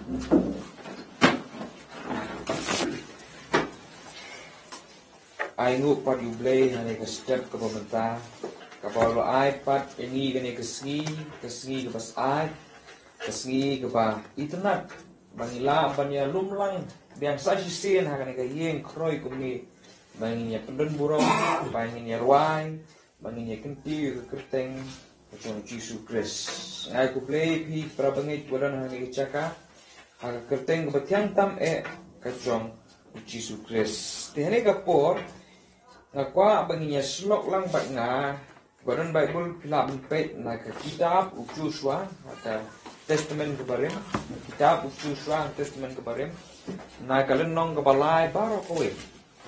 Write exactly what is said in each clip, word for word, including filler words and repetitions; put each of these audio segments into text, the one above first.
Ai nguh pat ïa U Blei ha kane ka step kaba mynta, kaba u la ai pat ïa ngi kane ka sngi, ka sngi kaba syaid, ka sngi kaba itynnad, ba ngi lah ban ïalum lang biang sa shisien ha kane ka ïing khroi kumne, ba ngin ïa pyndon burom, ba ngin ïa rwai, ba ngin ïa kyntiew ïa ka kyrteng ka jong U Jisu Khrist. Nga ai khublei ïa phi para bangeit ba don ha kane ka jaka, ha ka kyrteng kaba thiang tam eh ka jong U Jisu Khrist. Te ha kane ka por nga kwah ba ngin ïa shlok lang bad nga, ba don Baibl phi lah ban peit na ka kitab U Joshua, na ka Testament kaba rim, kitab U Joshua, Testament kaba rim, na ka lynnong kaba lai baroh kawei.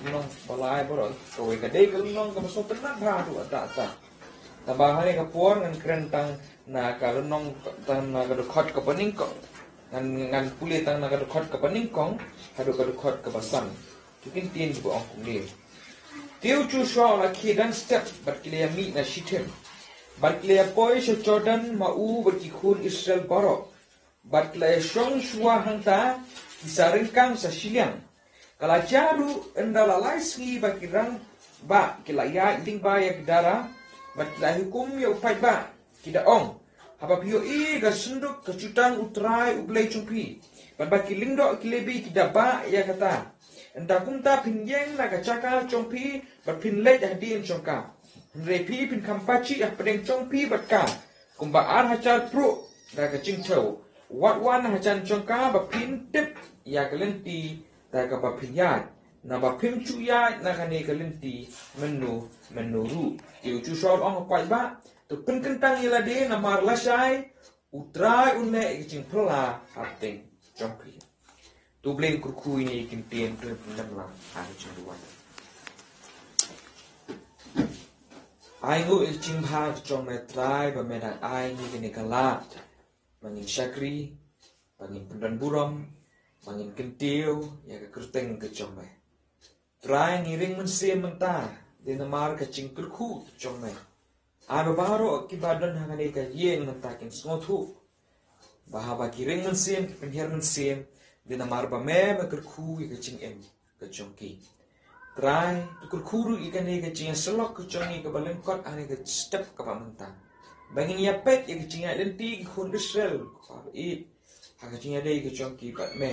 Lynnong ba lai baroh kawei, ka dei ka lynnong kaba sngewtynnad bha haduh katta katta. Tangba ha kane ka por ngan kren tang na ka lynnong, tang na ka dkhot kaba nyngkong. Ngan, ngan pule tang na ka dkhot kaba nyngkong haduh ka dkhot kaba san. To ki ktien kiba ong kumne. Te u Joshua u la khie dang step bad ki la ïa mih na Shittim, bad ki la ïa poi sha Jordan ma u bad ki khun Israel baroh, bad ki la ïa shong shuwa hangta, ki sa ryngkang sa shiliang. Ka la jia ruh, ynda la lai sngi ba ki rangbah ki la ïaid lyngba ïa ka dara, bad ki la hukum ïa u paidbah, ki da ong: Haba phi ïohi ïa ka synduk ka jutang U Trai U Blei jong phi, bad ba ki lyngdoh ki Lebi ki da bah ïa kata, ynda kumta phin ïeng na ka jaka jong phi bad phin leit hadien jong ka. Hynrei phi phin kham pajih hapdeng jong phi bad ka kumba ar hajar pruh da ka jingthew, wat wan hajan jong ka ba phin tip ïa ka lynti da kaba phin ïaid, naba phim ju ïaid na kane ka lynti mynno mynno ruh. Te u Joshua u la ong ha u paidbah: To pynkyntang ïa lade, namar lashai U Trai un leh ïa ka jingphylla hapdeng jong phi. To U Blei un kyrkhu ïa kine ki ktien, to ngin pyndem lang ha ka jingduwai. Ai nguh ïa ka jingbha ka jong me Trai, ba me dang ai ngi kane ka lad ba ngin shakri, ba ngin pyndon burom, ba ngin kyntiew ïa ka kyrteng ka jong me. Trai, ngi ring mynsiem mynta, dei namar ka jingkyrkhu ka jong me. Ai ba baroh kiba don ha kane ka ïing mynta kin sngewthuh ba haba ki ring mynsiem, ki pynhiar mynsiem, dei namar ba me, me kyrkhu ïa ka jingim ka jong ki. Trai, to kyrkhu ruh ïa kane ka jingïasyllok ka jong ngi kaba lyngkot ha kane ka step kaba mynta, ba ngin ïa peit ïa ka jingïaid lynti ki khun Israel, kaba ïeit ha ka jingïadei ka jong ki bad me.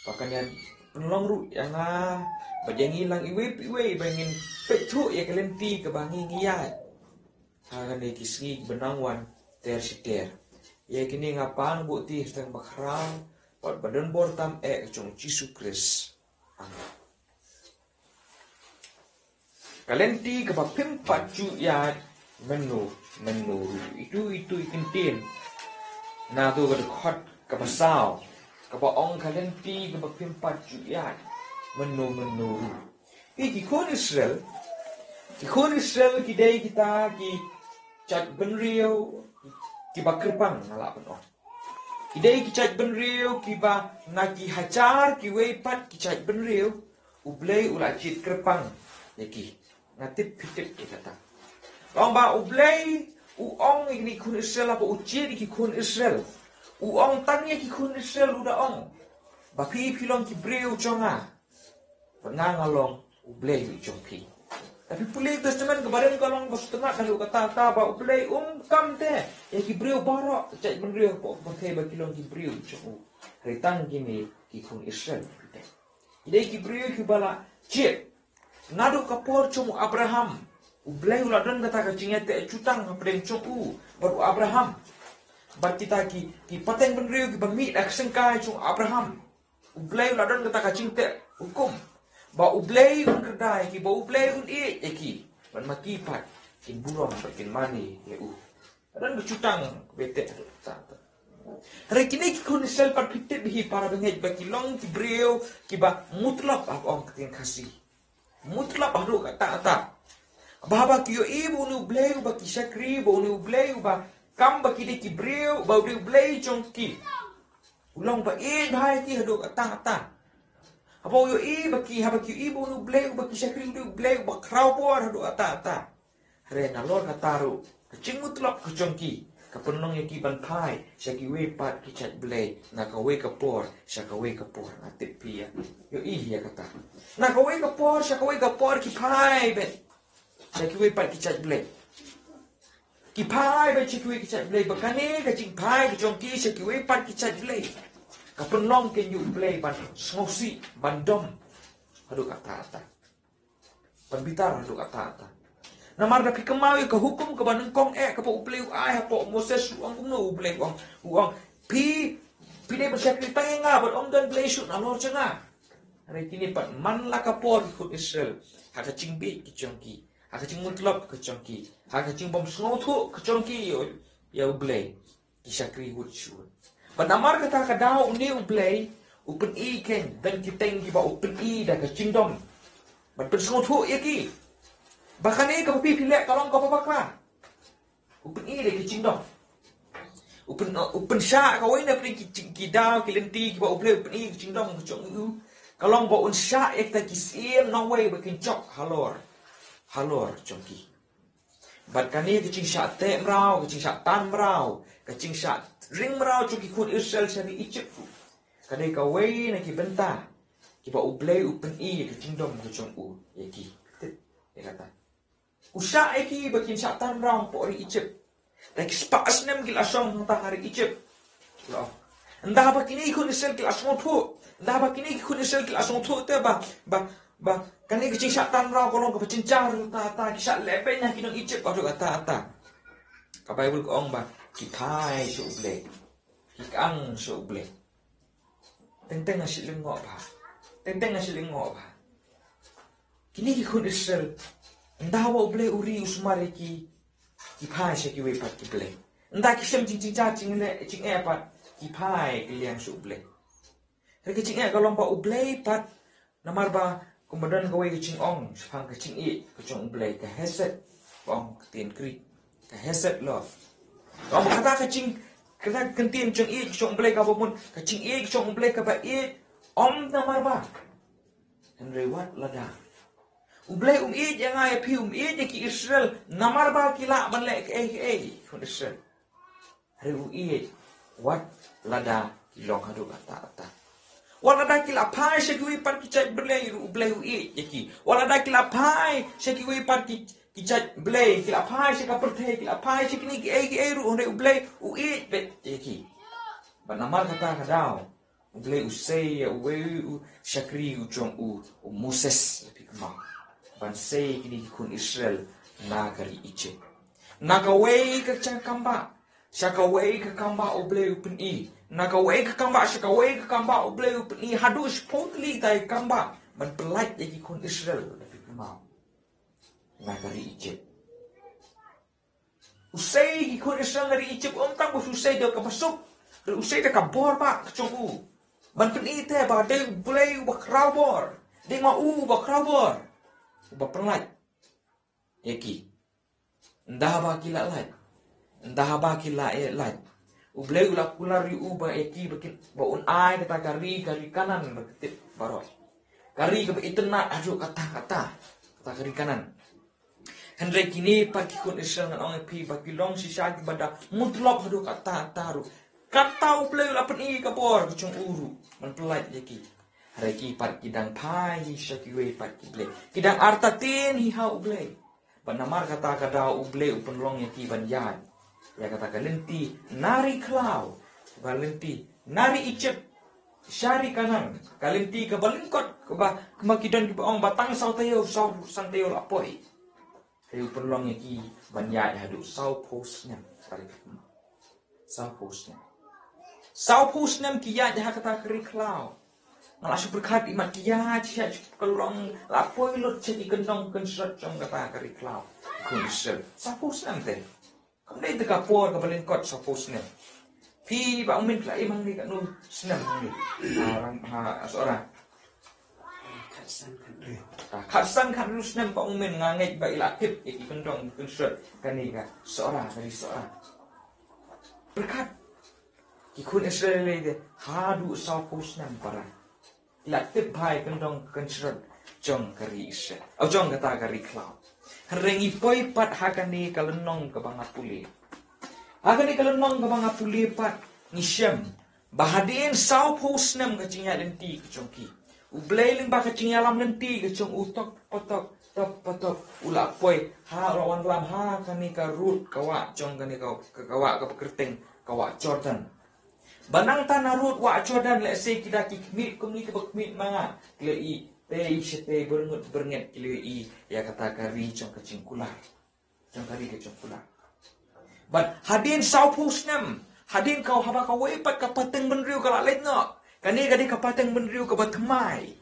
Ba kan ïa pynlong ruh ïa nga bad ïa ngi lang iwei pa iwei, ba ngin peit through ïa ka lynti kaba ngi ngi ïaid ha kane ki sngi ba nang wan ter shi ter. Ïa kine nga pan buh ïa u Trai ba khraw bad ba don bor tam eh ka jong U Jisu Khrist. Amen. Ka lynti kaba phim pat ju ïaid mynno mynno ruh. Itu itu i ktien na tu ka dkhot kaba saw, kaba ong ka lynti kaba phim pat ju ïaid mynno mynno ruh. Ki, ki khun Israel, ki khun Israel ki dei kita ki jait bynriew kiba kyrpang, nga lah ban ong. Ki dei ki jait bynriew kiba na ki hajar kiwei pat ki jait bynriew, U Blei u la jied kyrpang ïa ki. Nga tip phi tip ïa kata. Long ba U Blei u ong ïa ki khun Israel, haba u jied ïa ki khun Israel, u ong tang ïa ki khun Israel, u da ong ba phi, phi long ki briew jong nga, ba nga, nga long U Blei u jong phi. Te phi pule Testament kaba rim, ka long ba sngewtynnad haduh katta katta ba U Blei um kam te ïa ki briew baroh, jait bynriew, hapoh pyrthei ba ki long ki briew jong u. Hynrei tang kine ki khun Israel ki dei ki briew kiba la jied. Naduh ka por jong u Abraham, U Blei u la don kata ka jingïateh jutang hapdeng jong u bad u Abraham, bad kita ki, ki pateng bynriew kiba mih da ka syngkai jong u Abraham. U Blei u la don kata ka jingteh hukum ba U Blei un kyrda ïa ki, ba U Blei un ïeit ïa ki, bad ma ki pat kin burom bad kin mane ïa u. Don ka jutang kaba teh haduh katta katta. Hynrei kine ki khun Israel pat, phi tip hi para bangeit, ba ki long ki briew kiba mutlop, haba ong ka ktien Khasi. Mutlop haduh katta katta. Ba haba ki ïohi ba une U Blei uba ki shakri, ba une U Blei uba kam ba ki dei ki briew, ba u dei U Blei jong ki, u long ba ïeit bha ïa ki haduh katta katta. Haba u ïohi ba ki, haba ki ïohi ba une U Blei uba ki shakri u dei U Blei uba khraw bor haduh katta katta. Hynrei nalor kata ruh, ka jingmutlop ka jong ki Ka pynlong ïa ki ban phai sha kiwei pat ki jait blei, na kawei ka por sha kawei ka por. Nga tip phi ïa ïohi ïa kata. Na kawei ka por sha kawei ka por ki phai beit sha kiwei pat ki jait blei. Ki phai beit sha kiwei ki jait blei. Ba kane ka jingphai ka jong ki sha kiwei pat ki jait blei, ka pynlong kein ïa U Blei ban sngewsih, ban dom haduh katta katta, ban bitar haduh katta katta. Namar da phi kynmaw ïa ka hukum kaba nyngkong eh kaba U Blei u ai hapoh u Moses, u ong kumno U Blei u ong, u ong, phi, phi dei ban shakri tang ïa nga bad ym don blei shuh nalor jong nga. Hynrei kine pat man la ka por ki khun Israel, ha ka jingbieit ka jong ki, ha ka jingmutlop ka jong ki, ha ka jingbym sngewthuh ka jong ki ïa U Blei, ki shakri wut shuh. Bad namar kata ka daw une U Blei u pyni kein, don kitei kiba u pyni da ka jingdom ban pynsngewthuh ïa ki ba kane kaba phi phi leh ka long kaba bakla. U pyni da ka jingdom. U pyn, u pynshah kawei na pdeng ki, ki daw ki lynti kiba U Blei u pyni ka jingdom ka jong u, ka long ba un shah ïa kita ki syiem nongwei ba kin jop halor, halor jong ki. Bad kane ka jingshah teh mraw, ka jingshah tan mraw, ka jingshah ring mraw jong ki khun Israel sha ri Egypt, ka dei kawei na ki bynta kiba U Blei u pyni ïa ka jingdom ka jong u ïa ki. Tip ïa kata. U shah ïa ki ba kin shah tan mraw hapoh ri Egypt. Da ki spah snem ki la shong hangta ha ri Egypt. Lo. Ynda ba kine ki khun Israel ki la sngewthuh, ynda ba kine ki khun Israel ki la sngewthuh te ba, ba, ba kane ka jingshah tan mraw ka long kaba jynjar, ta, ta, ki shah leh beiñ ha ki nong Egypt haduh katta katta. Ka Baibl ka ong ba ki phai sha U Blei, ki kang sha U Blei. Teng teng nga shu lyngngoh bha. Teng teng nga shu lyngngoh bha. Kine ki khun Israel, ynda ba U Blei u ri u sumar ïa ki, ki phai sha kiwei pat ki blei. Ynda ki shem jingjynjar jingeh, jingeh pat, ki phai ki liang sha U Blei. Hynrei ka jingeh ka long ba U Blei pat, namar ba kumba don kawei ka jingong shaphang ka jingïeit ka jong U Blei, ka hesed, ba ong ka ktien Greek, ka hesed, love. Ka ong ba kata ka jing, kata ka ktien jingïeit ka jong U Blei kaba bun, ka jingïeit ka jong U Blei kaba ïeit, ym namar ba, hynrei wat lada. U Blei um ïeit ïa nga ïa phi, um ïeit ïa ki Israel namar ba ki lah ban leh kaei kaei, khun Israel. Hynrei u ïeit wat lada ki long haduh katta katta. Wat lada ki la phai sha kiwei pat ki jait blei ruh U Blei u ïeit ïa ki. Wat lada ki la phai sha kiwei pat ki, ki jait blei, ki la phai sha ka pyrthei, ki la phai sha kine kiei kiei ruh, hynrei U Blei u ïeit beit ïa ki. Bad namar kata ka daw U Blei u sei ïa uwei u shakri u jong u, u Moses, phi kynmaw, ban sei ïa kine ki khun Israel na ka ri Egypt. Na kawei ka jaka kam bah sha kawei ka kam bah U Blei u pyni. Na kawei ka kam bah sha kawei ka kam bah U Blei u pyni, haduh shiphew tylli kita ki kam bah ban pyllait ïa ki khun Israel, phi kynmaw, na ka ri Egypt. U sei ïa ki khun Israel na ri Egypt ym tang ba u sei da kaba suk, hynrei u sei da ka bor bah ka jong u. Ban pyni te ba dei U Blei uba khraw bor, dei ma u uba khraw bor, uba pyllait ïa ki. Ynda ba ki la lait, ynda ba ki la, eh, lait, U Blei u la kular ïa u ba ïa ki ba kin, ba un ai kata ka ri, ka ri Kanaan ba ki tip baroh. Ka ri kaba itynnad haduh katta katta, kata ka ri Kanaan. Hynrei kine pat ki khun Israel, ngan ong ïa phi ba ki long shisha kiba da mutlop haduh katta katta ruh. Kata U Blei u la pyni ka bor ka jong u ruh ban pyllait ïa ki. Hynrei ki pat ki dang phai hi sha kiwei pat ki blei, ki dang artatien hi ha U Blei. Bad namar kata ka daw U Blei u pynlong ïa ki ban ïaid ïa kata ka lynti na ri khlaw, ka lynti na ri Egypt sha ri Kanaan, ka lynti kaba lyngkot, kaba, kaba ki don kiba ong ba tang saw taïew, saw san taïew la poi. Hynrei u pynlong ïa ki ban ïaid haduh sawphew snem. Sawphew snem. Sawphew snem ki ïaid ha kata ka ri khlaw. Nga la shu pyrkhat, imat ki ïaid sha ka long, la poi lut sha ki kyndong kynshrot jong kata ka ri khlaw. Khun Israel. Sawphew snem te. Kam dei te ka por kaba lyngkot, sawphew snem. Phi Bah Ungmin, phi la im hangne katno snem hangne? Ah, Ram, ha, Sohra. Khatsan khathynriew. Ah, khatsan khathynriew snem Bah Ungmin, nga ngeit ba i la tip ïa ki kyndong kynshrot kane ka Sohra, ka ri Sohra. Pyrkhat, ki khun Israel lei te haduh sawphew snem para. La tip bha ïa ki kyndong kynshrot jong ka ri Israel, oh, jong kata ka ri khlaw. Hynrei ngi poi pat ha kane ka lynnong kaba nga pule. Ha kane ka lynnong kaba nga pule pat ngi shem ba hadien sawphew snem ka jingïaid lynti ka jong ki, U Blei lyngba ka jingïalam lynti ka jong u, tok patok, tok patok, u la poi, ha, u la wanlam ha kane ka Ruth ka wah jong kane ka, ka, ka wah kaba kyrteng ka wah Jordan. Ba nangta na Ruth wah Jordan, lehse kita ki khmih kumne kiba khmih ma nga, ki la ïohi, tei shatei, byrngut byrnget, ki la ïohi ïa kata ka ri jong ka jingkular. Jong ka ri ka jingkular. Bad hadien sawphew snem, hadien ka, haba kawei pat ka pateng bynriew ka la leit noh, kane ka dei ka pateng bynriew kaba thymmai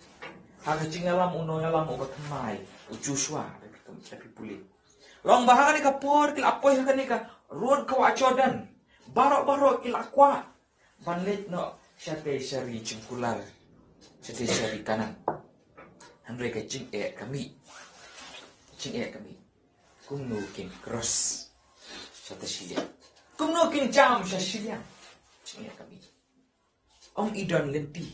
ha ka jingïalam u nongïalam uba thymmai, u Joshua, da phi kum, da phi pule. Long ba ha kane ka por ki la poi ha kane ka Ruth ka wah Jordan, baroh baroh ki la kwah ban leit noh shatei sha ri jingkular, shatei sha ri Kanaan. Hynrei ka jingeh ka mih. Jingeh ka mih. Kumno kin cross shatei shiliang? Kumno kin jam sha shiliang? Jingeh ka mih. Ong i don lynti.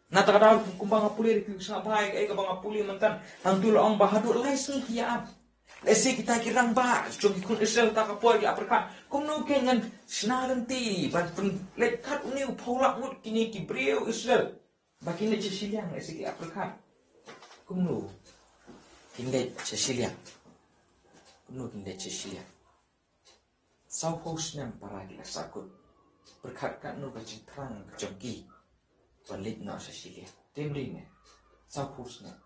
Na kata ka daw kumba nga pule, da phi sngap bha ïa kaei kaba nga pule mynta. Hangto la ong ba haduh lai sngi ki ïa ap. Lehse kita ki rangbah jong ki khun Israel kata ka por ki la pyrkhat, kumno kein ngan shna lynti ban pynleit kat une u phew lak ngut kine ki briew Israel ba kin leit sha shiliang? Lehse ki la pyrkhat, kumno kin leit sha shiliang? Kumno kin leit sha shiliang? Sawphew snem para ki la sahkut. Pyrkhat katno ka jingthrang ka jong ki ban leit noh sha shiliang. Te ym dei ne, sawphew snem.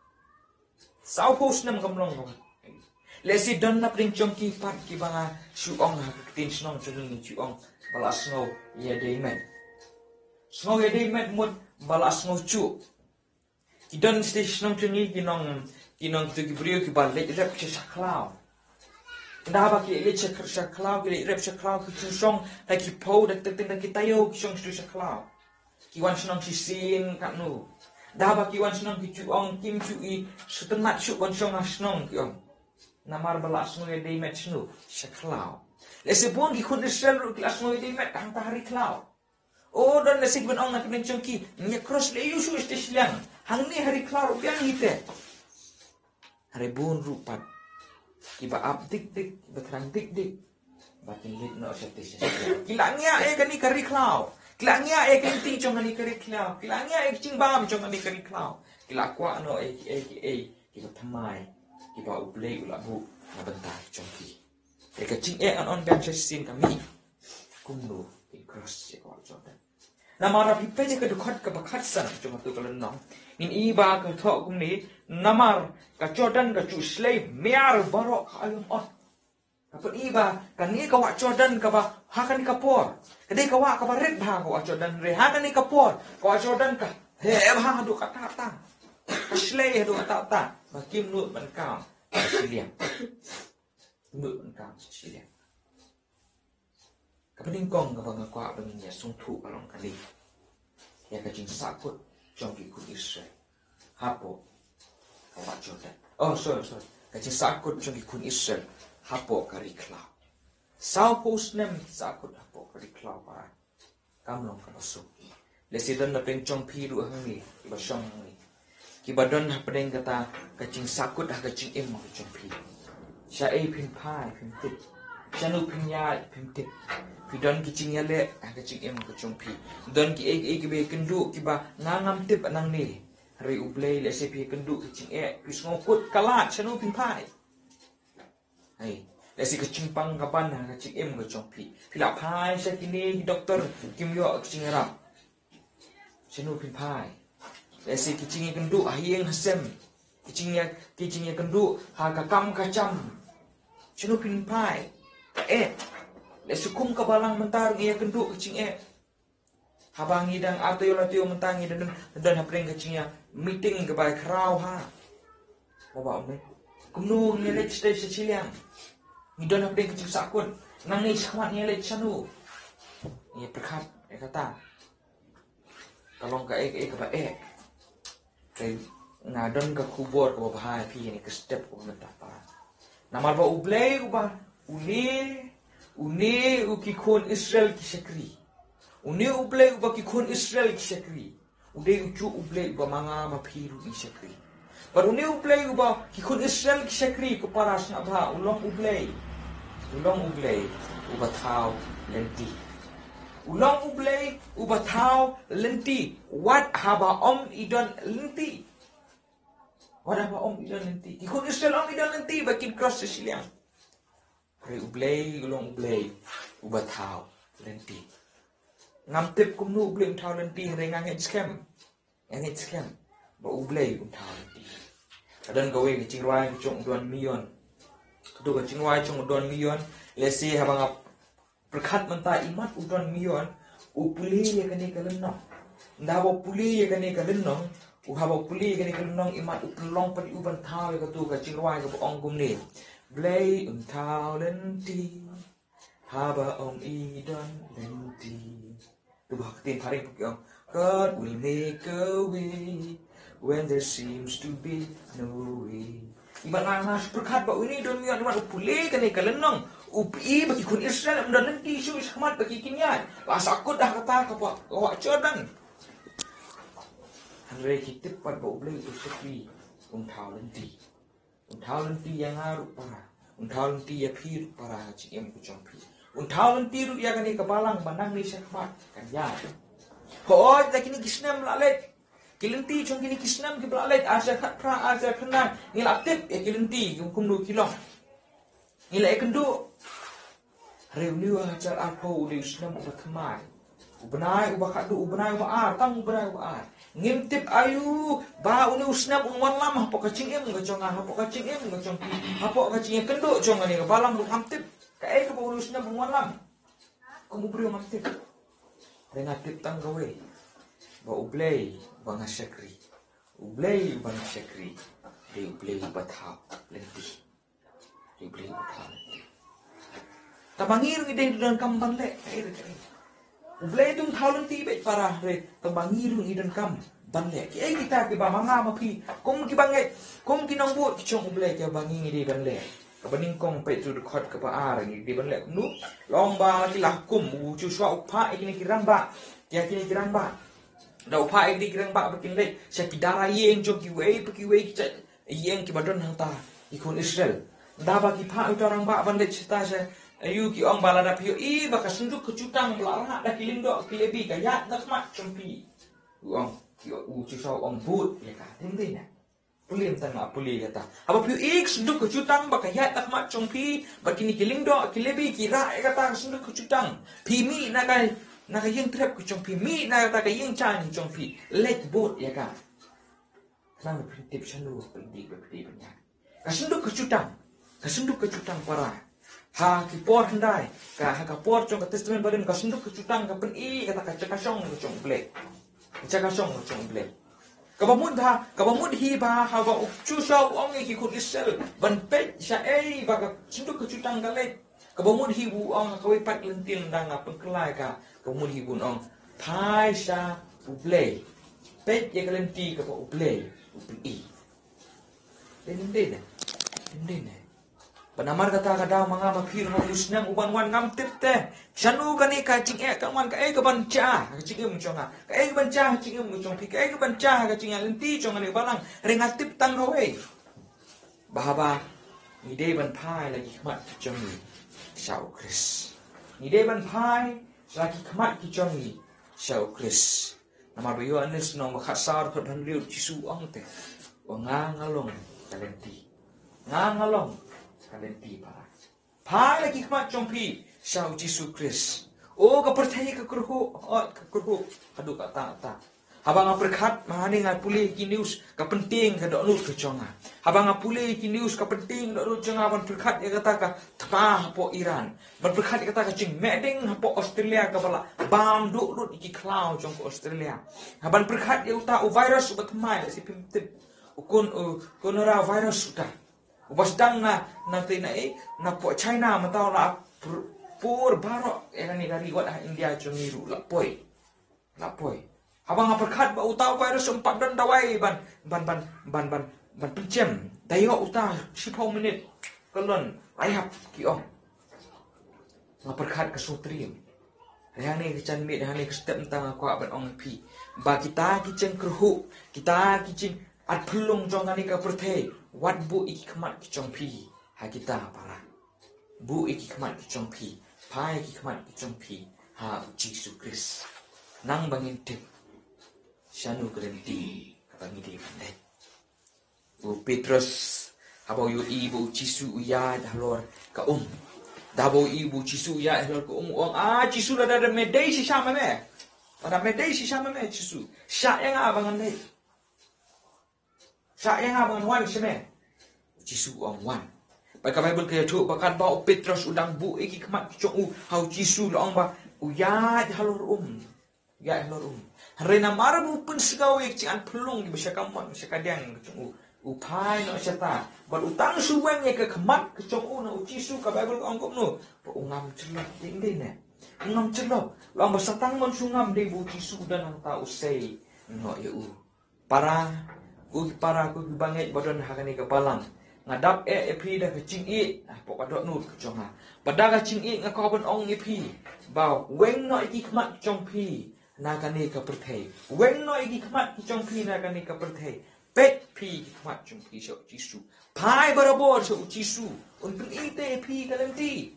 Sawphew snem kam long ka. Lehse don na pdeng jong ki pat kiba nga shu ong ha ka ktien shnong jong ngi, ngi shu ong ba la sngew ïadei met. Sngew ïadei met mut ba la sngew juh. Ki don shatei shnong jong ngi ki nong, ki nong kito ki briew kiba leit rep sha, sha khlaw. Nda ba ki leit sha, sha khlaw, ki leit rep sha khlaw, ki ju shong da ki phew, da ki teng, da ki taïew ki shong sha, sha khlaw. Ki wan shnong shisien katno. Nda ba ki wan shnong ki ju ong, kim ju i sngewtynnat shuh ban shong ha shnong, ki ong. Namar ba la sngew ïadei met shano? Sha khlaw. Lehse bun ki khun Israel ruh ki la sngew ïadei met hangta ha ri khlaw. O, don lehse kiban ong na ka mynsiem jong ki, ngin ïa cross leh aïu shuh shatei shiliang? Hangne ha ri khlaw ruh biang hi te. Hynrei bun ruh pat kiba ap dik dik, kiba thrang dik dik, ba kin leit noh shatei sha shiliang. Ki la ngiah ïa kane ka ri khlaw. Ki la ngiah ïa ka lynti jong kane ka ri khlaw. Ki la ngiah ïa ka jingbam jong kane ka ri khlaw. Ki la kwah noh ïa kiei kiei kiba thymmai, kiba U Blei u la buh na bynta jong ki. Ïa ka jingeh ngan ong biang shisien ka mih. Kumno kin cross ïa ka wah Jordan? Namar lada phi peit ïa ka dkhot kaba khatsan jong kato ka lynnong, ngin i ba ka thoh kumne, namar ka Jordan ka ju shlei miar baroh ka aïom ot. Ka pyni ba kane ka wah Jordan kaba ha kane ka por ka dei ka wah kaba rit bha, ka wah Jordan, hynrei ha kane ka por ka wah Jordan ka heh bha haduh katta katta. Ka shlei haduh katta katta. Ba kim nud ban kam sha shiliang. Nud ban kam sha shiliang. Kaba nyngkong kaba nga kwah ba ngin ïa sngewthuh ka long kane. Ïa ka jingsahkut jong ki khun Israel hapoh ka wah Jordan. Oh, sorry, sorry. Ka jingsahkut jong ki khun Israel hapoh ka ri khlaw. Sawphew snem sahkut hapoh ka ri khlaw, para. Kam long kaba suk. Lehse don na pdeng jong phi ruh hangne, kiba shong hangne, kiba don hapdeng kata ka jingsahkut ha ka jingim ka jong phi. Shaei phin phai phim tip. Shano phin ïaid phim tip. Phi don ki jingïaleh ha ka jingim ka jong phi. Don kiei kiei kiba ïakynduh kiba nga ngam tip nangne. Hynrei U Blei, lehse phi ïakynduh ka jingeh, phi sngewkut ka lad, shano phin phai? Hei, lehse ka jingpang ka ban ha ka jingim ka jong phi. Phi la phai sha kine ki doktor, kim ïoh ka jingïarap. Shano phin phai? Lehse ki jingïakynduh ha ïing ha sem, ki jingïa, ki jingïakynduh ha ka kam ka jam. Shano phin phai? Ka eh. Lehse kum ka balang mynta ruh ngi ïakynduh ka jingeh. Haba ngi dang ar taïew lai taïew mynta ngi dang don, don hapdeng ka jingïa meeting kaba khraw ha. Haba ym dei, kumno ngi leit shatei sha shiliang? Ngi don hapdeng ka jingsahkut. Nangne shakhmat ngi leit shano? Ngi pyrkhat ïa kata. Ka long kaei kaei kaba eh. Te nga don ka khubor kaba bha ïa phi ha kane ka step kaba mynta, para. Namar ba U Blei uba, une, une u ki khun Israel ki shakri. Une U Blei uba ki khun Israel ki shakri. U dei ujuh U Blei uba ma nga ma phi ruh ngi shakri. Bad une U Blei uba ki khun Israel ki shakri, ko para, sngap bha, u long U Blei U long U Blei uba thaw lynti. U long U Blei uba thaw lynti wat haba ym i don lynti. Wat haba ym i don lynti. Ki khun Israel ym i don lynti ba kin cross sha shiliang. Hynrei U Blei u long U Blei uba thaw lynti. Ngam tip kumno U Blei un thaw lynti hynrei nga ngeit skhem. Nga ngeit skhem ba U Blei un thaw lynti. Ka don kawei ka jingrwai ka jong u Don Mion. Kato ka jingrwai jong u Don Mion, lehse haba nga pyrkhat mynta, imat u Don Mion u pule ïa kane ka lynnong. Nda ba u pule ïa kane ka lynnong, u haba u pule ïa kane ka lynnong, imat u pynlong pat ïa u ban thaw ïa kato ka jingrwai kaba ong kumne: Blei un thaw lynti haba ym i don lynti. To ba ha ka ktien phareng ki ong, God will make a way when there seems to be no way. Imat nga, nga pyrkhat ba une u Don Mion, imat u pule kane ka lynnong, u pyni ba ki khun Israel ym don lynti shuh shakhmat ba ki kin ïaid, ba sa kut ha kata ka wah, ka wah Jordan. Hynrei ki tip pat ba U Blei u shakri, un thaw lynti. Un thaw lynti ïa nga ruh para. Un thaw lynti ïa phi ruh para, ka jingim ka jong phi. Un thaw lynti ruh ïa kane ka balang ba nangne shakhmat kan ïaid. Hooid, da kine ki snem la leit, ki lynti jong kine ki snem kiba la leit, ar hajar khatphra, ar hajar khatkhyndai, ngi la tip ïa ki lynti kumno ki long. Ngi la ïakynduh. Hynrei une u hajar arphew u dei u snem uba thymmai. U bnai uba khatduh, u bnai uba ar, tang u bnai uba ar. Ngim tip aïu ba une u snem un wanlam hapoh ka jingim ka jong nga, hapoh ka jingim ka jong phi, hapoh ka jingïakynduh jong kane ka balang ruh ngam tip. Kaei kaba une u snem un wanlam, kum u briew ngam tip. Hynrei nga tip tang kawei, ba U Blei uba nga shakri, U Blei uba nga shakri, dei U Blei uba thaw lynti. Dei U Blei uba thaw lynti. Tangba ngi ruh ngi dei donkam ban leh kaei re kaei. U Blei um thaw lynti beit para, hynrei tangba ngi ruh ngi donkam ban leh. Kiei kita kiba ma nga ma phi, kum kiba ngeit, kum ki nongbud ki jong U Blei, kiba ngi ngi dei ban leh? Kaba nyngkong, peit tu dkhot kaba ar, ngi dei ban leh kumno? Long ba la ki la hukum, u Joshua u phah ïa kine ki rangbah, ïa kine ki rangbah. Da u phah ïa kine ki rangbah ba kin leit sha ki dara ïing jong kiwei pa kiwei ki jait ïing kiba don hangta, ki khun Israel. Nda ba ki phah uta u rangbah ban leit shata sha, aïu, ki ong ba lada phi ïohi ba ka synduk ka jutang ba la rah da ki lyngdoh ki lebi ka ïaid na khmat jong phi, u ong, ki, u Joshua u ong, bud ïa ka. Te ym dei ne? Pule, tang nga pule ïa kata. Haba phi ïohi ka synduk ka jutang ba ka ïaid na khmat jong phi, ba kine ki lyngdoh ki lebi ki rah ïa kata ka synduk ka jutang, phi mih na ka, na ka ïing trep ka jong phi, mih na kata ka ïing jaiñ ka jong phi, leit bud ïa ka. Khnang ba phin tip shano phin dei, ba phin dei ban ïaid. Ka synduk ka jutang, ka synduk ka jutang para. Ha ki por hyndai, ka, ha ka por jong ka Testament Barim, ka synduk ka jutang ka pyni kata ka jaka shong ka jong U Blei. Ka jaka shong ka jong U Blei. Kaba mut ba, kaba mut hi ba haba u Joshua u ong ïa ki khun Israel ban peit shaei ba ka synduk ka jutang ka leit, kaba mut hi u ong ha kawei pat lynti, nda nga pynkylla ïa ka, kaba mut hi un ong, phai sha U Blei. Peit ïa ka lynti kaba U Blei u pyni. Dei ne ym dei ne? Ym dei ne? Ba namar kata ka daw ma nga ma phi ruh ha une u snem u ban wan ngam tip te shano kane ka jingeh kan wan, kaei kaban jia ha ka jingim jong nga, kaei kaban jia ha ka jingim jong phi, kaei kaban jia ha ka jingïaid lynti jong kane ka balang. Hynrei nga tip tang kawei, ba haba ngi dei ban phai la ki khmat ki jong ngi sha U Khrist. Ngi dei ban phai la ki khmat ki jong ngi sha U Khrist. Namar ba Ïoannis lynnong ba khatsaw dkhot ba hynriew, Jisu u ong te, u ong, nga nga long ka lynti. Nga nga long ka lynti para. Phai la ki khmat jong phi sha U Jisu Khrist. O ka pyrthei ka kyrhuh, hooid ka kyrhuh haduh katta katta. Haba nga pyrkhat, ma hangne nga pule ki news, ka pyntieng ka dohnud ka jong nga. Haba nga pule ki news, ka pyntieng ka dohnud jong nga ban pyrkhat ïa kata ka thma hapoh Iran, ban pyrkhat ïa kata ka jingmehding hapoh Australia kaba la bam duh lut ïa ki khlaw jong ka Australia. Haban pyrkhat ïa uta u virus uba thymmai, lehse phim tip, u kon, u coronavirus uta, uba sdang na, na te na, eh, na poh China, mynta la pur, pur baroh ïa kane ka ri, wat ha India jong ngi ruh la poi. La poi. Haba nga pyrkhat ba uta u virus um pat don dawai ban, ban, ban, ban, ban, ban pynjem. Da ïoh uta shiphew minit ka long, la ïap, ki ong. Nga pyrkhat ka sngewtriem. Hynrei hangne ka janmiet, hangne ka step mynta nga kwah ban ong ïa phi ba kita ki jingkyrhuh, kita ki jingat phyllung jong kane ka pyrthei, wat buh ïa ki khmat ki jong phi ha kita para. Buh ïa ki khmat ki jong phi, phai ïa ki khmat ki jong phi ha u Jisu Khrist. Nang ba ngin tip shano ka lynti kaba ngi dei ban leit. U Petros, haba u ïohi ba u Jisu u ïaid halor ka um. Da ba u ïohi ba u Jisu u ïaid halor ka um, u ong, "Ah, Jisu, lada me dei shisha ma me. Lada me dei shisha ma me, Jisu. Shah ïa nga ba ngan leit. Shah ïa nga ba ngan wan sha me." U Jisu u ong, "Wan." Bad ka Baibl ka ïathuh ba katba u Petros u dang buh ïa ki khmat ki jong u ha u Jisu, la ong ba u ïaid halor um. Ïaid halor um. Hynrei namar ba u pynsngew ïa ka jingpynlong kiba sha kamon sha kadiang ka jong u, u phai noh shata. Bad u tang shu weng ïa ka khmat ka jong u na u Jisu, ka Baibl ka ong kumno? Ba u ngam jyllop. Dei ne? U ngam jyllop. La ong ba sa tang ban shu ngam dei ba u Jisu u don hangta u sei noh ïa u. Para, ko ki para, ko ki bangeit ba don ha kane ka balang. Nga dap eh ïa phi da ka jingïeit hapoh ka dohnud ka jong nga. Bad da ka jingïeit nga kwah ban ong ïa phi ba weng noh ïa ki khmat ki jong phi na kane ka pyrthei. Weng noh ïa ki khmat ki jong phi na kane ka pyrthei. Peit phi ki khmat jong phi sha u Jisu. Phai barabor sha u Jisu. Un pyni te ïa phi ka lynti.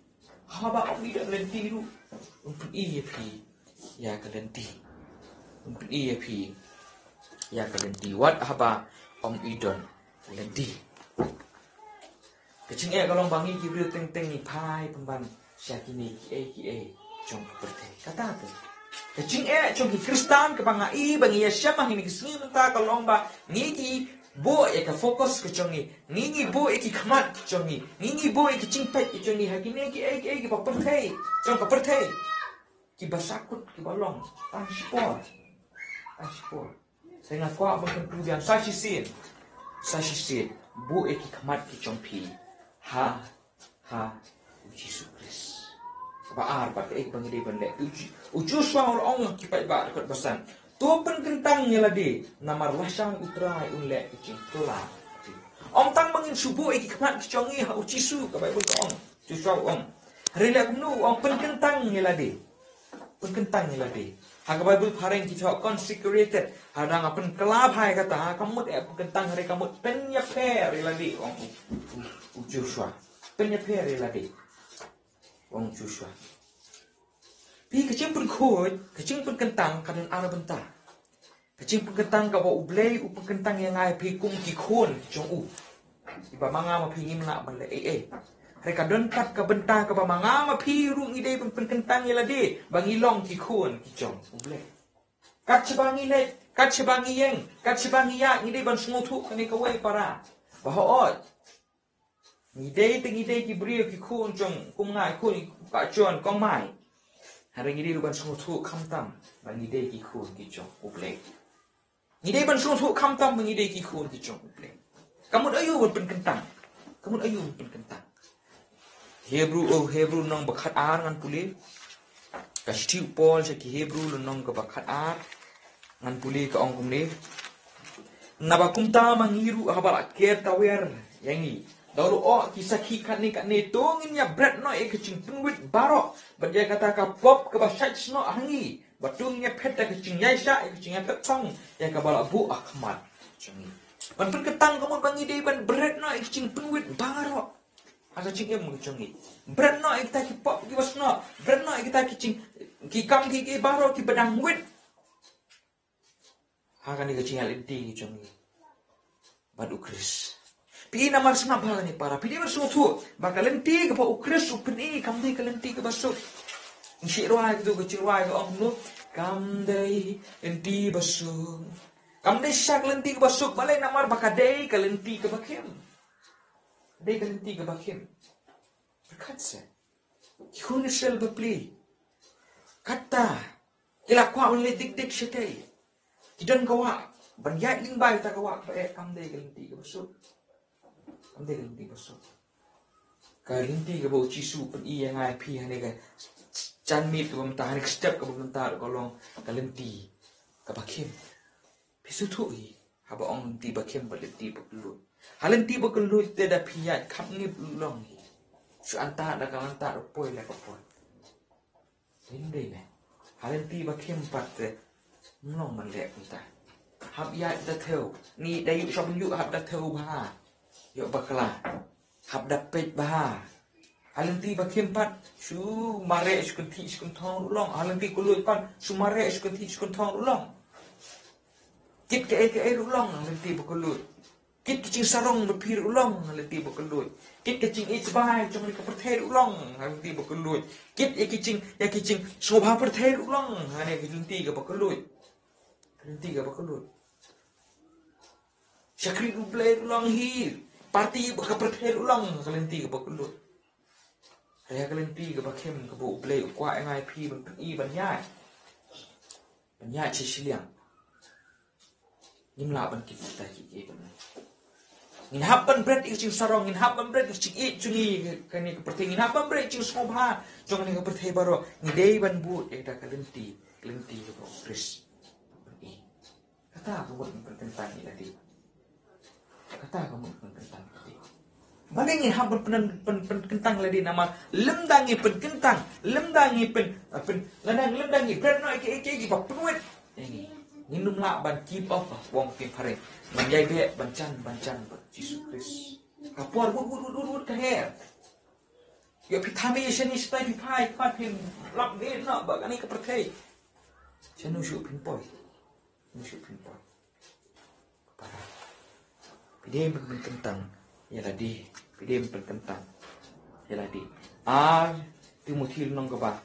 Haba ym i don lynti ruh, un pyni ïa phi ïa ka lynti. Un pyni ïa phi ïa ka lynti wat haba ym i don lynti. Ka jingeh ka long ba ngi ki briew teng teng ngi phai pynban sha kine kiei kiei jong ka pyrthei. Kata te ka jingeh jong ki Khristan kaba nga i ba ngi ïashem ha kine ki sngi mynta ka long ba ngi ki buh ïa ka focus ka jong ngi. Ngi ngi buh ïa ki khmat ka jong ngi. Ngi ngi buh ïa ki jingpeit ka jong ngi ha kine kiei kiei kiba pyrthei, jong ka pyrthei, kiba sahkut, kiba long tang shipor, tang shipor. Te nga kwah ban kyntu biang sa shisien, sa shisien, buh ïa ki khmat ki jong phi ha ha u Jisu Khrist. Ba ar, ba kaei ba ngi dei ban leh. U Ji-, u Joshua u la ong ha ki paidbah, dkhot ba san, "To pynkyntang ïa lade, namar lashai U Trai un leh ka jingpyllait." Ym tang ba ngin shu buh ïa ki khmat ki jong ngi ha u Jisu, ka Baibl ka ong. Joshua u ong. Hynrei leh kumno, u ong pynkyntang ïa lade. Pynkyntang ïa lade. Ha ka Baibl phareng ki thoh consecrated. Haba nga pynkylla bha ïa kata, ha ka mut eh pynkyntang, hynrei ka mut pynïapher ïa lade, ong u, u, u Joshua. Pynïapher ïa lade, ong u Joshua. Phi, ka jingpynkhuid, ka jingpynkyntang ka don ar bynta. Ka jingpynkyntang kaba U Blei u pynkyntang ïa nga ïa phi kum ki khun ki jong u. Kiba ma nga ma phi ngim lah ban leh ei ei. Hynrei ka don pat ka bynta kaba ma nga ma phi ruh ngi dei ban pynkyntang ïa lade ba ngi long ki khun ki jong U Blei. Kat shaba ngi leit, kat shaba ngi ïeng, kat shaba ngi ïaid, ngi dei ban sngewthuh kane kawei para, ba hooid, ngi dei te ngi dei ki briew, ki khun jong, kum nga, khun ka John, kong Mai. Hynrei ngi dei ruh ban sngewthuh khamtam ba ngi dei ki khun ki jong U Blei. Ngi dei ban sngewthuh khamtam ba ngi dei ki khun ki jong U Blei. Ka mut aïu ban pynkyntang? Ka mut aïu ban pynkyntang? Hebru, oh, Hebru lynnong ba khatar ngan pule. Ka shithi u Paul sha ki Hebru lynnong kaba khatar ngan pule, ka ong kumne. Naba kumta ma ngi ruh haba la ker tawiar ïa ngi da u lyoh ki sakhi katne katne, to ngin ïa bret noh ïa ka jingpynwit baroh bad ïa kata ka pop kaba shait snoh ha ngi. Bad to ngin ïa phet da ka jingïaishah ïa ka jingïaphet thong ïa kaba la buh ha khmat jong ngi. Ban pynkyntang ka mut ba ngi dei ban bret noh ïa ka jingpynwit baroh ha ka jingim ka jong ngi. Bret noh ïa kita ki pop kiba snoh, bret noh ïa kita ki jing, ki kam kiei kiei baroh kiba dang wit ha kane ka jingïaid lynti ka jong ngi bad U Khrist. Phi, namar sngap bha kane para, phi dei ban sngewthuh ba ka lynti kaba U Khrist u pyni kam dei ka lynti kaba suk. Ngi shu rwai kito ka jingrwai ka ong kumno, kam dei lynti ba suk. Kam dei shisha ka lynti kaba suk, balei? Namar ba ka dei ka lynti kaba khim. Dei ka lynti kaba khim. Pyrkhat seh. Ki khun Israel bapli, kata ki la kwah ban leit dik dik shatei. Ki don ka wah ban ïaid lyngba kata ka wah kaba eh, kam dei ka lynti kaba suk. Kam dei ka lynti kaba suk. Ka lynti kaba U Jisu u pyni ïa nga ïa phi hangne ka janmiet kaba mynta, hangne ka step kaba mynta ruh ka long ka lynti kaba khim. Phi sngewthuh hi, haba ong lynti ba khim bad lynti ba kylluid. Ha lynti ba kylluid te da phi ïaid khapngi long hi. Shu antad da ka antad, u poi la ka poi. Dei ne em dei ne? Ha lynti ba khim pat te ym long ban leh kumta. Hap ïaid da thew. Ngi da ïuh shop ïuh hap da thew bha. Ïoh bakla. Hap da peit bha. Ha lynti ba khim pat, shu mareh shu kynthih shu kynthong ruh long. Ha lynti kylluid pat, shu mareh shu kynthih shu kynthong ruh long. Kit kaei kaei ruh long ha lynti ba kylluid. Kit ki jingsarong bapli ruh long ha lynti ba kylluid. Kit ki jingïeit bai jong ka pyrthei ruh long ha lynti ba kylluid. Kit ïa ki jing, ïa ki jingsngewbha pyrthei ruh long ha lynti kaba kylluid. Lynti kaba kylluid. Shakri U Blei ruh long hi. Party ba ka pyrthei ruh long ha lynti kaba kylluid. Ha ka lynti kaba khim kaba U Blei u kwah ïa nga ïa phi ban pyni ban ïaid. Ban ïaid sha shiliang. Ngim lah ban kit kita ki ki ban. Ngin hap ban bret ïa ka jingsarong, ngin hap ban bret ïa ka jingïeit jong ngi kane ka pyrthei, ngin hap ban bret ïa ka jingsngewbha jong kane ka pyrthei baroh. Ngi dei ban bud ïa ka lynti, lynti kaba U Khrist. Kata ka mut pynkyntang ïa lade. Kata ka mut pynkyntang ïa lade. Balei ngi hap ban pyn, pyn, pynkyntang ïa lade namar lymda ngi pynkyntang, lymda ngi pyn, pyn, lada lymda ngi pyn noh ïa ki, ïa ki, ïa ki ba pynwit. Ngi, ngin ym lah ban keep up, ong ki phareng. Ban ïai beh, ban jan, ban jan bad Jisu Khrist. Ka por wut, wut, wut, wut, wut ka her. Ïa phi thymmai shane shatai phi phai, phi phai phin lap beh noh ba kane ka pyrthei. Shano shuh phin poi. Shano shuh phin poi. Para. Phi dei ban pynkyntang ïa lade. Phi dei ban pynkyntang ïa lade. Ar Timothi lynnong kaba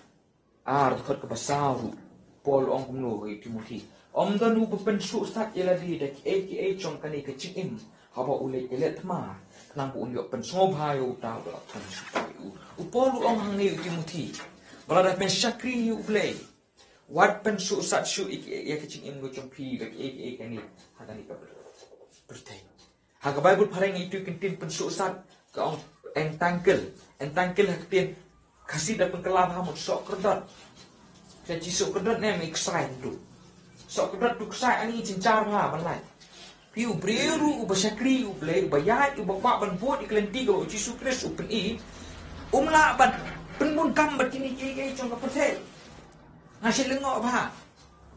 ar dkhot kaba saw ruh Paul u ong kumno ha u Timothi. Ym don uba pynsuhsat ïa lade da kiei kiei jong kane ka jingim haba u leit ïaleh thma khnang ba un ïoh pynsngewbha ïa uta uba la pynsuhsat ïa u. U Paul u ong hangne ha u Timothi ba lada phin shakri ïa U Blei, wat pynsuhsat shuh ïa ki, ïa ka jingim ka jong phi bad kiei kiei kane ha kane ka pyrthei. Ha ka Baibl phareng ïa itu i kyntien pynsuhsat ka ong entangle. Entangle ha ka ktien Khasi da pynkylla bha mut sohkyrdot. Sa ji sohkyrdot ne em i ksai ndu. Sohkyrdot du ksai ani jynjar nga ban lait. Phi u briew ruh uba shakri U Blei, uba ïaid, uba kwah ban bud ïa ka lynti kaba u Jisu Khrist u pyni, um lah ban pynbun kam bad kine kiei kiei jong ka pyrthei. Nga shu lyngngoh bha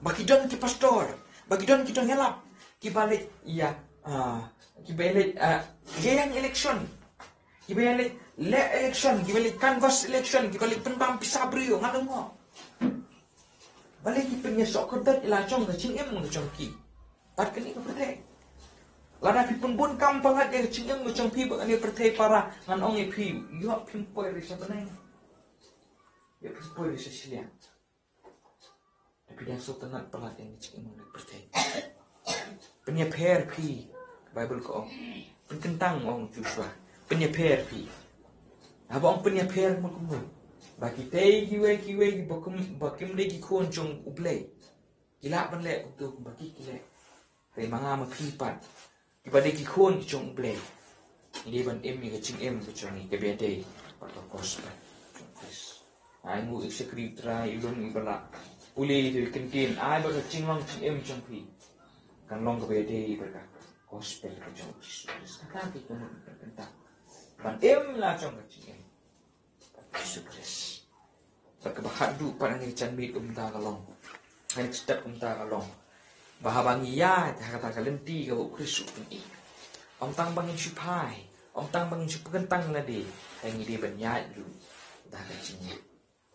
ba ki don ki pastor, ba ki don ki nongïalap kiba leit ïa, ah, kiba leit, ah, ïeng election, kiba leit leh election, kiba leit canvass election, kiba leit pynbam pisa briew, nga lyngngoh. Balei ki pynïasohkyrdot ïa la jong ka jingim ka jong ki bad kane ka pyrthei? Lada phi pynbun kam palat ïa ka jingim ka jong phi bad kane ka pyrthei para, ngan ong ïa phi, ïoh phim poi re sha bneng. Ïoh phim poi re sha shiliang. Te phi dang sngewtynnat palat ïa ka jingim ka pyrthei. Pynïapher phi, Baibl ka ong. Pynkyntang, ong Joshua. Pynïapher phi. Haba ong pynïapher mut kumno? Ba kitei kiwei kiwei kiba kum, ba kim dei ki khun jong U Blei ki lah ban leh kumto kumba ki ki leh. Hynrei ma nga ma phi pat kiba dei ki khun ki jong U Blei, ngi dei ban im ïa ka jingim ka jong ngi kaba ïadei bad ka gospel jong U Khrist. Ai nguh ïa ka shakri U Trai, i lum iba la pule ïa ka ktien, ai ba ka jinglong jingim jong phi kan long kaba ïadei bad ka gospel ka jong U Jisu Khrist. Kata ka kynnoh ka kynta ban im la jong ka jingim Jisu Khrist. Bad kaba khatduh pat, ha kane ka janmiet kumta ka long, ha kane ka step kumta ka long ba haba ngi ïaid ha kata ka lynti kaba U Khrist u pyni, ym tang ba ngin shu phai, ym tang ba ngin shu pynkyntang lade, hynrei ngi dei ban ïaid ruh da ka jingngeit.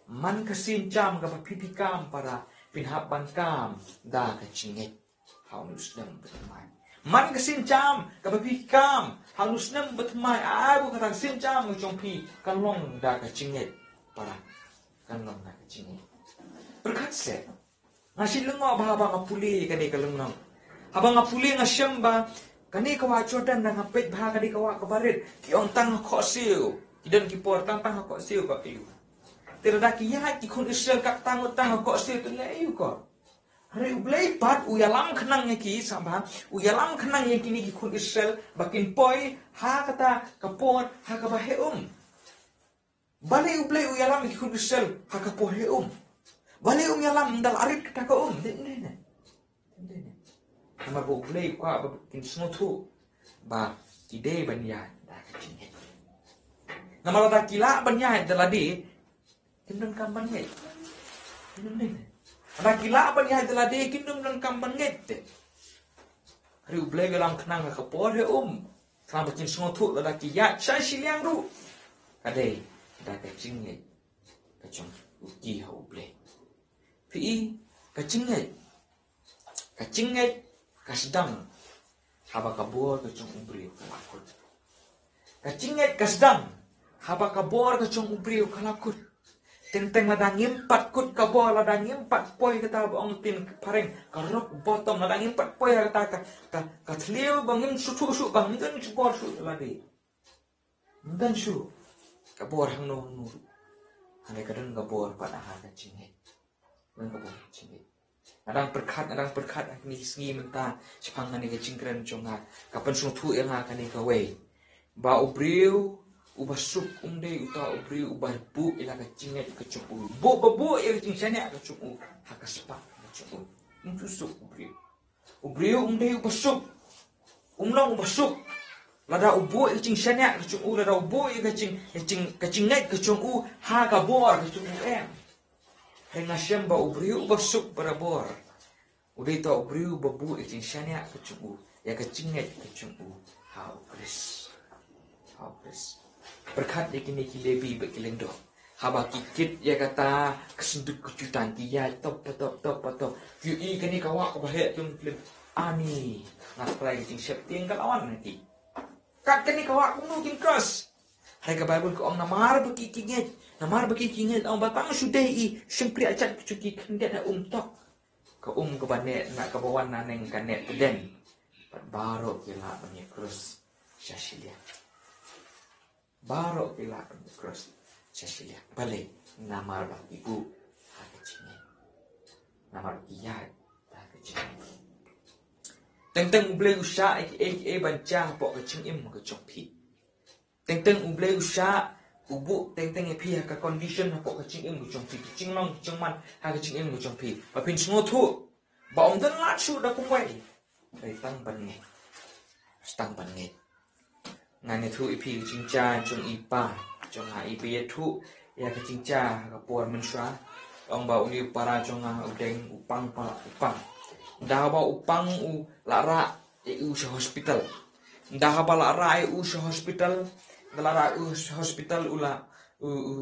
Man ka sienjam kaba phi phi kam para, phin hap ban kam da ka jingngeit ha une u snem ba thymmai. Man ka sienjam kaba phi kam ha une u snem ba thymmai, ai ba kata ka sienjam ka jong phi kan long da ka jingngeit para, kan long da ka jingngeit. Pyrkhat seh, nga shu lyngngoh ba haba nga pule kane ka lynnong, haba nga pule nga shem ba kane ka wah Jordan, da nga peit ba ha kane ka wah kaba rit ki ong tang ha khohsiew. Ki don ki por tang tang ha khohsiew ka ïu. Te lada ki ïaid ki khun Israel kat tang tang ha khohsiew te leh ïu ko. Hynrei U Blei pat u ïalam khnang ïa ki, sngap bha, u ïalam khnang ïa kine ki khun Israel ba kin poi ha kata ka por ha kaba heh um. Balei U Blei u ïalam ïa ki khun Israel ha ka por heh um? Balei um ïalam ynda la rit kata ka um? Dei ne, dei ne. Namar ba U Blei u kwah ba kin sngewthuh ba ki dei ban ïaid da ka jingngeit. Namar lada ki lah ban ïaid da lade, kim donkam ban ngeit. Kim donkam. Lada ki lah ban ïaid da lade, kim donkam ban ngeit te. Hynrei U Blei u ïalam khnang ha ka por heh um, khnang ba kin sngewthuh lada ki ïaid sha shiliang ruh, ka dei da ka jingngeit ka jong u ki ha u Blei. Phi i, ka jingngeit, ka jingngeit ka sdang haba ka bor ka jong u briew ka la kut. Ka jingngeit ka sdang haba ka bor ka jong u briew ka la kut. Teng teng lada ngim pat kut ka bor, lada ngim pat poi kata ba ong ktien phareng ka rock bottom, lada ngim pat poi ha kata ka, ka, ka thliew ba ngim shu thuh shuh, ba ngim don shu bor shuh lade. Ngim don shuh ka bor hangno hangno ruh. Hynrei ka don ka bor pat ha ka jingngeit. Don ka bor ha ka jingngeit. Nga dang pyrkhat, nga dang pyrkhat ha kine ki sngi mynta shaphang kane ka jingkren jong nga, ka pynsngewthuh ïa nga kane kawei, ba u briew uba suk um dei uta u briew uba buh ïa la ka jingngeit ka jong u, buh, ba buh ïa ka jingshaniah ka jong u ha ka spah ka jong u. Um ju suk u briew. U briew um dei uba suk, um long uba suk lada u buh ïa ka jingshaniah ka jong u, lada u buh ïa ka jing, ka jing, ka jingngeit ka jong u ha ka bor ka jong u, em. Hynrei nga shem ba u briew uba suk barabor u dei uta u briew uba buh ïa ka jingshaniah ka jong u, ïa ka jingngeit ka jong u ha u Khrist. Ha u Khrist. Pyrkhat ïa kine ki Lebi bad ki lyngdoh. Haba ki kit ïa kata ka synduk ka jutang, ki ïaid top pa top, top pa top. Ki ïohi kane ka wah kaba heh, ki ong, Ani, nga trai ka jingsheptieng ka la wan na ki. Kat kane ka wah kumno kin cross? Hynrei ka Baibl ka ong, namar ba ki, ki ngeit, namar ba ki, ki ngeit, ong ba tang shu dei i shympriahjat ka jong ki khyndiat ha um tok, ka um kaba neh na, kaba wan naneng ka neh tdem. Bad baroh ki lah ban ïa cross sha shiliang. Baroh ki lah ban ïa cross sha shiliang. Balei? Namar ba ki buh ha ka jingngeit. Namar ba ki ïaid ha ka jingngeit. Teng teng U Blei u shah ïa kiei kiei ban jia hapoh ka jingim ka jong phi. Teng teng U Blei u shah, u buh teng teng ïa phi ha ka condition hapoh ka jingim ka jong phi, ka jinglong ka jingman ha ka jingim ka jong phi, ba phin sngewthuh ba ym don lad shuh da kumwei. Hynrei tang ban ngeit. Tang ban ngeit. Ngan ïathuh ïa phi ka jingjia jong i pa jong nga, iba ïathuh ïa ka jingjia ha ka por mynshuwa. Ong ba une u para jong nga u deng, u pang, pa, u pang. Ynda haba u pang u la rah ïa u sha hospital. Ynda haba la rah ïa u sha hospital, ynda la rah ïa u sha hospital u la, u, u,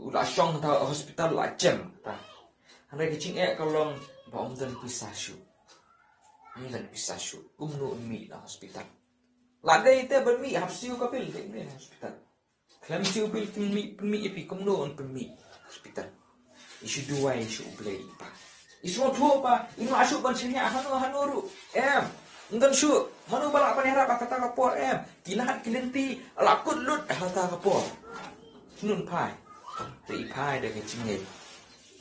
u la shong ha hospital, la jem. Hynrei ka jingeh ka long ba ym don pisa shuh. Ym don pisa shuh. Kumno un mih na hospital? La dei te ban mih, hap siew ka bill, dei ban mih na hospital. Khlem siew bill pynmih, pynmih ïa phi, kumno un pynmih hospital? I shu duwai sha U Blei i pa. I sngewthuh ba im lah shuh ban shaniah hano hano ruh, em. Ym don shuh mano ba lah ban ïarap ha kata ka por, em. Ki lad ki lynti la kut lut ha kata ka por. Shu phai. Te i phai da ka jingngeit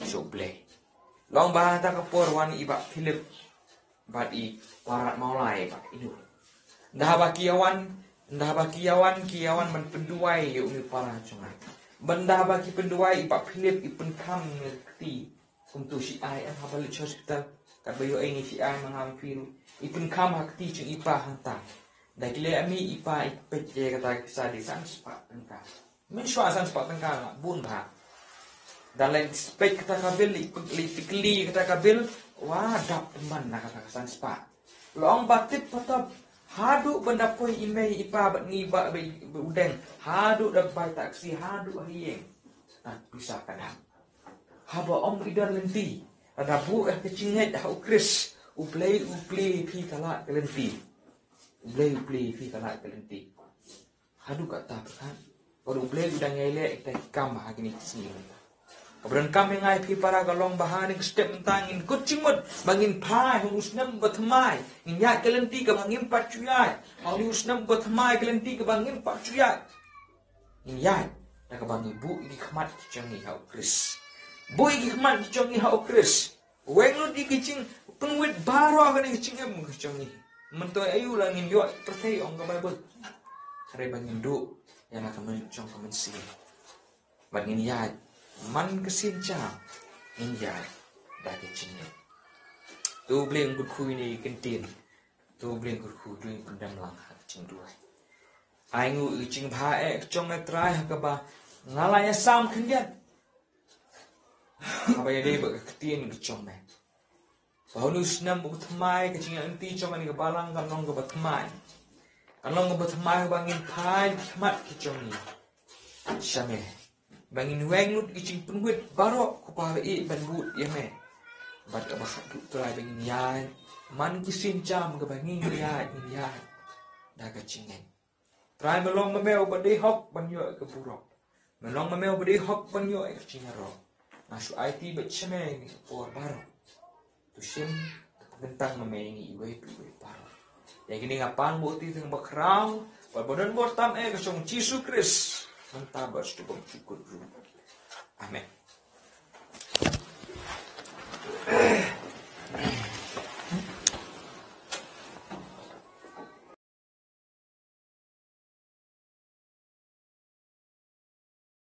sha U Blei. Long ba ha kata ka por wan i Bah Philip bad i Para Mawlai bad i Nur. Ynda haba ki ïawan, ynda haba ki ïawan, ki ïawan ban pynduwai ïa une u para jong nga. Bad ynda haba ki pynduwai, i Bah Philip i pynkham ïa ka kti. Kumto shi ai, em, haba leit sha hospital, katba ïoh ei ngi shi ai ma nga ma phi ruh. I pynkham ha ka kti jong i pa hangta. Ynda ki leit mih, i pa i peit ïa kata ka pisa, dei san spah tyngka. Mynshuwa san spah tyngka la bun bha. Ynda leit peit kata ka bill, leit peit, leit peit kylli kata ka bill, wa dap tymmen na kata ka san spah. La ong ba tip patop, haduh ban da poi i mei i pa bad ngi, ba, ba, ba u deng, haduh da bai taxi, haduh ha ïing. Ka pisa ka dap. Haba ym i don lynti, lada buh ïa ka jingngeit ha U Khrist, U Blei u plie ïa phi ka lad ka lynti. U Blei u plie ïa phi ka lad ka lynti. Haduh katta pyrkhat. Bad U Blei u dang ïaleh ïa kita ki kam ha kine ki sngi mynta. Kaba donkam ïa nga ïa phi para ka long ba ha kane ka step mynta ngin kut jingmut ba ngin phai ha une u snem ba thymmai. Ngin ïaid ka lynti kaba ngim pat shu ïaid. Ha une u snem ba thymmai, ka lynti kaba ngim pat shu ïaid, ngin ïaid da kaba ngi buh ïa ki khmat ki jong ngi ha U Khrist. Buh ïa ki khmat ki jong ngi ha U Khrist. Weng lut ïa ki jingpynwit baroh ha kane ka jingim ka jong ngi. Mynta aïu la ngin ïoh pyrthei, ong ka Baibl. Hynrei ba ngin duh ïa la ka mynsiem jong ka mynsiem. Bad ngin ïaid man ka sien jam, ngin ïaid da ka jingngeit. To U Blei un kyrkhu ïa kine ki ktien. To U Blei un kyrkhu, to un pyndem lang ha ka jingduwai. Ai nguh ïa ka jingbha eh ka jong me Trai ha kaba nga la ïasam khyndiat. Haba ïadei bad ka ktien ka jong me. Ba ha une u snem uba thymmai ka jingïaid lynti jong kane ka balang kan long kaba thymmai. Kan long kaba thymmai haba ngin phai ki khmat ki jong ngi sha me. Ba ngin weng lut ki jingpynwit baroh, ko Pa, ba i ban bud ïa me. Bad kaba khatduh Trai ba ngin ïaid man ki sienjam kaba ngin ïaid, ngin ïaid da ka jingngeit. Trai, me long ma me uba dei hok ban ïoh ïa ka burom. Me long ma me uba dei hok ban ïoh ïa ka jingïaroh. Nga shu aiti bad sha me ïa ka por baroh. To shim, to pynkyntang ma me ïa ngi iwei pa iwei baroh. Ïa kine nga pan bad kti tang ba khraw bad ba don bor tam eh ka jong Jisu Khrist, mynta bad sha u bym jukut ruh. Amen.